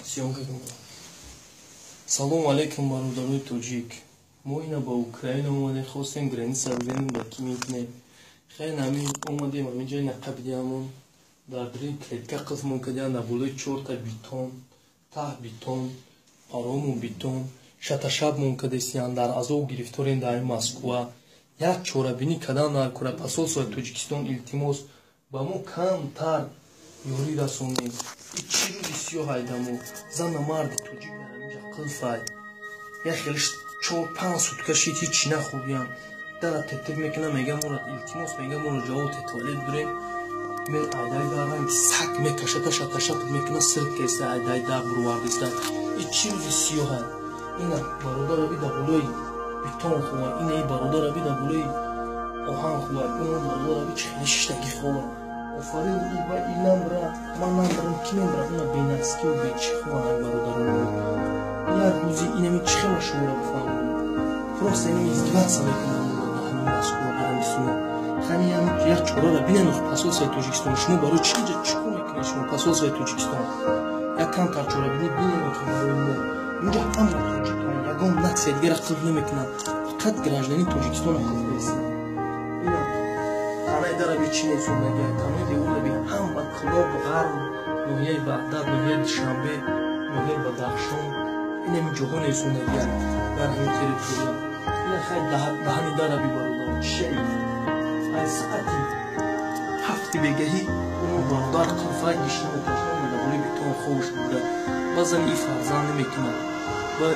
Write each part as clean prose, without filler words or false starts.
Съёмка кун. Салому алейкум, бародарои тоҷик. Мо ина ба Украина омадем, хостем граница бизанем, ба ки мекунем. Хеле ҳамин омадем, ҳамин ҷои нақабидиамон дар дурин клетка қилфмон кардиан, дар болои чорта бетон, таҳ бетон, паромон бетон, шаташабмон кардесиян, дар азоб гирифторем дар Москва. Як чорабинӣ кардан дар кура посольствои Тоҷикистон, илтимос, ба мо камтар ёрӣ расонем. Чӣ рӯзи сиёҳ айдамо, зана марди тоҷик дар ҳаминҷа қилфай. Як хеле 4-5 сутка шид, ҳичи нахӯрдиям. Дара тетиб мекунам, мегам моро, илтимос, мегам моро ҷавоб те, туалет бирем. Ме айдай дар ранги сак мекашата, шаташат мекуна, сирт кеста, айдай дар бурвардиста. И чӣ рӯзи сиёҳай? Ина бародаро би дар болои бетон хова, ина и бародаро би дар болои оҳан хова, ина бародаро би чӣ хеле шиштаги хова. Офарин, ва и намбра, ман намбрам, ки мебра, уна бенаскию бечи хован ай бародарон. Як рӯзи инами чӣ хела шуморо бифаҳмам? Просто инами издеваться мекунам дар ҳамин Москва, дар ҳамин сумо. Хани як чораро бинен, посольствои Тоҷикистон. Шумо барои чӣ инҷа чӣ кор мекунед, шумо посольствои Тоҷикистон? Як камтар чорабинӣ бинен охи барои мо. Инҷа ҳама тоҷик, ягон нация дигара қилф намекунад. Фақат гражданин Тоҷикистонро қилф кардааст. Ина танаи дара би чӣ несондагия, танаи девора би ҳама Кӯлоб, Ғарб, ноҳияи Ваҳдат, ноҳияи Душанбе, ноҳияи Бадахшон, инами ҷоҳо несондагия дар ҳамин территория. Ина хай даҳани дара би, бародар, чиаи? Ай саати 7-и бегаҳӣ уно бародар қилфай, гишнаву ташна дар болои бетон хобш бурда. Баъзан и фарзанд намекунад ва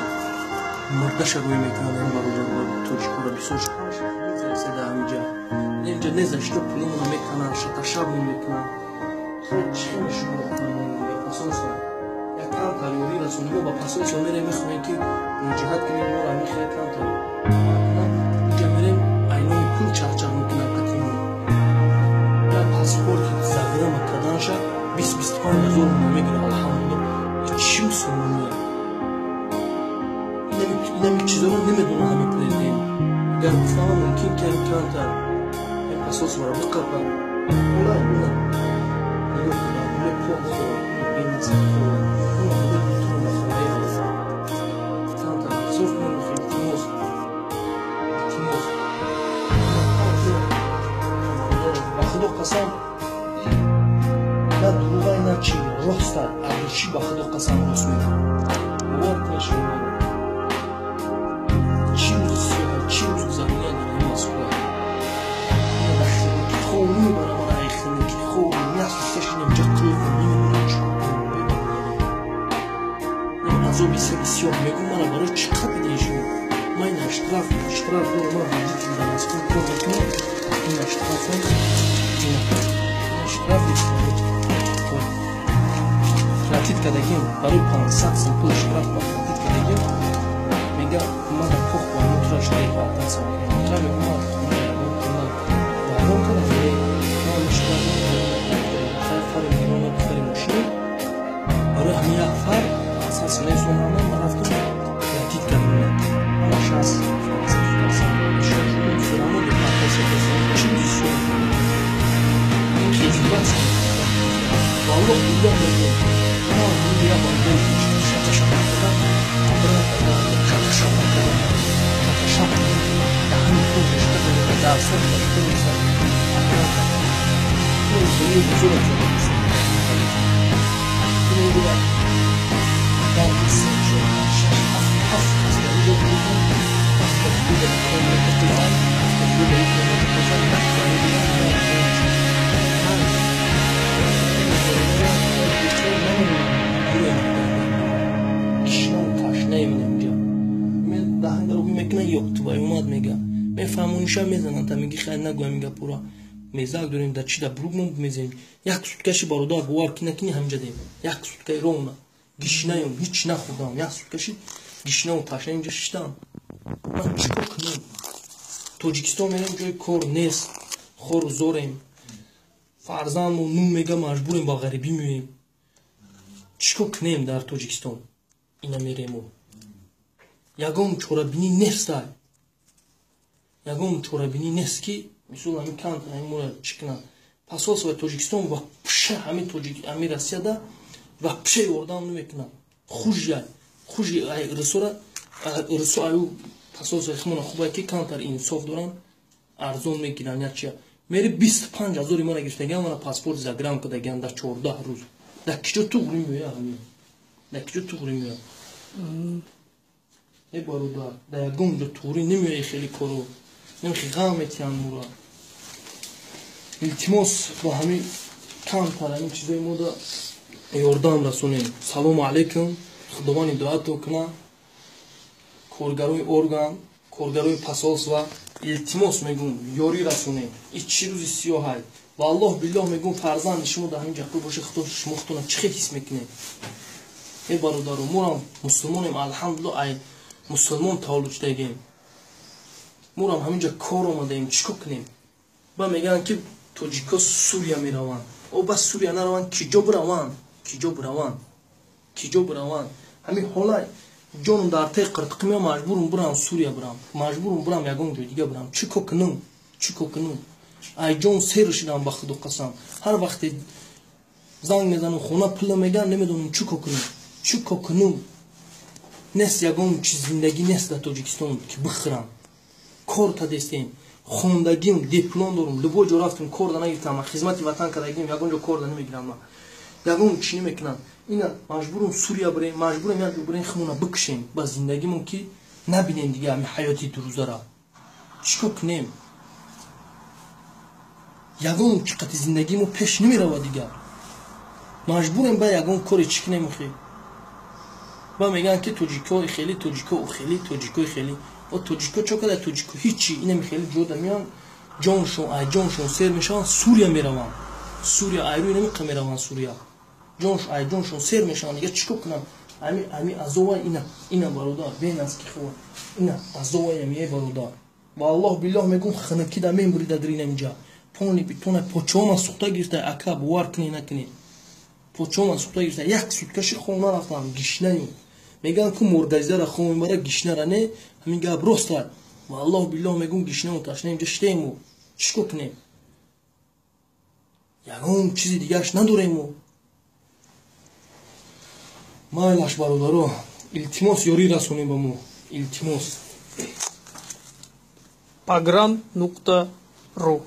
мурдаша рӯй мекунад ин бародаро тоҷикоро бисёр дар ҳаминҷа. Инҷа не за что пулумона мекунанд, шаташабмон мекунанд. Хеле чӣ хеле шуморо бифаҳмонам, посольство як камтар ёрӣ расонем. Мо ба посольство мерем, мехоҳем, ки муроҷиат кунем, моро ҳамин хеле камтар кунанд. Инҷа мерем, айноми пул чарчар мекунанд қатимо. Як паспорти заграма карданша 20-25 ҳазор мо мегирад, алҳамдулилла. Чӣ мусулмония? Инами чизоро намедонад ҳамин президент. Агар бифаҳмам, мумкин ки ҳамин камтар ин посольстворо биқапад. Ола ина нигоҳ кунам, болои пол хоб, бенаски хоб, ина болои бетон хобаи. Камтар инсоф кунем, илтимос, илтимос. Ба Худо қасам, на дурӯғай, на чи, роста ардушӣ, ба Худо қасам, рост мегӯям. Бовар кунед шумо, чӣ рӯзи сиёҳ, чӣ рӯз гузарония дар ҳамин Москва. Ина дар хелики хоб мебарам, мана ай хелики хоб як сутка шинем ҷа қилфам, намедонам чӣ кор кунам. Азоби саги сиёҳ мегӯм, мана барои чӣ қапидаи шумо? Ман ина штраф дорам, ман водитель дар Москва кор мекунам. Ина штрафам, ина штрафи платить кардагим, барои 500 сом пул штраф ба платить кардагим. Мега, мана похуй, мо тура депортация мекунем. Хай, мегӯм, ман хона ягон хона вайрон кардам, не, ман штраф, хай, фари мегирона, фари мошин, барои ҳамин як фар 500 сом несонам, ман рафтам платить кардам. Ҳамаш аст, всё равно депортация кардам. Чӣ рӯзи сиёҳ? Издеваться. Валлоҳ билlah мегӯям, ман я бародари шата-шата кардам, шата-шата кардам, шата-шата даҳани пул шишта дар сол шишта. Бузург дар се, чор, панҷ, шаш, ҳафт, ҳафт кас дар инҷо будем. Ҳафт кас дига дар комната қилфан, ҳафт кас дига дар комната қилфан, як барои дига. Гишнаву ташнаем инҷа. Даҳангаро мекунад, ёк твою мать мега, мефаҳмониша, мезананд, та меги, хай, нагӯям ин гапура. Мезак дорем, дар чи дар брук мо мезанем. Як суткаши, бародар, бовар ки накунӣ, ҳаминҷа дем як суткаи ровно гишнаем, ҳеч нахӯрдам. Як суткаши гишнаву ташна инҷа шиштам. Ман чӣ кор кунам? Тоҷикистон мерем, ҷои кор нест, хору зорем, фарзандмо нум мега, маҷбурем, ба ғарибӣ меоем. Чӣ кор кунем дар Тоҷикистон? Ина мерему, ягон чорабинӣ нестай, ягон чорабинӣ нест, ки мисол ҳамин камтар ҳамин моро чӣ кунанд. Посольствои Тоҷикистон вообще ҳамин тоҷик, ҳамин Россияда вообще ёрдам намекунад. Хужя хужи ай русора русо аю посольство хмона хубай ки камтар инсоф доран, арзон мегиран як чия. Мери 25 000 мана гирифтагиан, мана паспорт загран кардагиан дар 14 рӯз. Дар киҷо туғри меоя ҳамин? Дар киҷо туғри меоя? Э, бародар, дар ягон ҷо туғри намеоя. Хеле коро намехи ғам метиҳанд мура. Илтимос, ба ҳамин камтар ҳамин чизои мода ёрдам расонем. Салому алайкум, Худованд ҳидоятто куна. Коргарои орган, коргарои посольства, илтимос мегӯм, ёрӣ расонем. И чӣ рӯзи сиёҳай? Валлоҳ биллоҳ мегӯм, фарзанди шумо дар ҳамин ҷақл боша, худо шумо худтона чӣ хел ҳис мекунед? Э, бародаро, морам мусулмонем, алҳамдулилло, ай мусулмон таваллуд шудагем. Морам ҳамин ҷа кор омадаем, чӣ кор кунем? Ба мегӯянд, ки тоҷико Сурия мераванд. О, ба Сурия нараванд, киҷо бираванд? Киҷо бираванд? Киҷо бираванд? Ҳамин ҳола ҷоном дар теи қиртиқӣ меоям, маҷбурум бирам Сурия, бирам, маҷбурум бирам ягон ҷой дига бирам. Чӣ кор кунам? Чӣ кор кунам? Ай ҷон сер шудам, ба Худо қасам. Ҳар вақте занг мезанам хона, пула мегӯянд, намедонам чӣ кор кунам, чӣ кор кунам. Нест ягон чиз, зиндагӣ нест дар Тоҷикистон, ки бихӯрам. Кор кадестем, хондагим, диплом дорум, любой ҷо рафтем, кор да нагирифтам. Хизмати ватан кардагим, ягон ҷо кор да намегирам, ягон чӣ намекунам. Ина маҷбурум Сурия бирем, маҷбурем як ҷо бирем, химона бикушем ба зиндагимон, ки набинем дига ҳами ҳаёти дурӯзара. Чӣ кор кунем? Ягон чӣ қати зиндагимо пеш намерава дигар. Маҷбурем ба ягон коре чӣ кунем охи? Ба мегӯянд, ки тоҷико хеле, тоҷико хеле, тоҷико хеле. О, тоҷико чо када? Тоҷико ҳичи. Инами хеле ҷода меоянд, ҷоншон ай ҷоншон сер мешаванд, Сурия мераванд. Сурия айрӯи намиқа мераванд Сурия. Ҷонш ай ҷоншон сер мешаванд, дига чӣ кор кунанд? Ами азова ина, ина, бародар, беназ ки хова ина азова ами. Э, бародар, валлоҳ биллоҳ мегӯм, хунукида мембурида дар инаминҷа. Пони битона почома сухта гирифта, ака, бовар кунӣ накунӣ, почома сухта гирифта. Як суткаши хона рафтам, гишнаем. Мегӯянд, ку моргазидара хом мебара, гишнара не. Ҳамин гап роста, валлоҳ биллоҳ мегӯм, гишнаму ташнаем ҷа штему. Чӣ кор кунем? Ягон чизи дигараш надорему. Майлаш, бародаро, илтимос, ёрӣ расонем ба мо, илтимос. Погран.ру.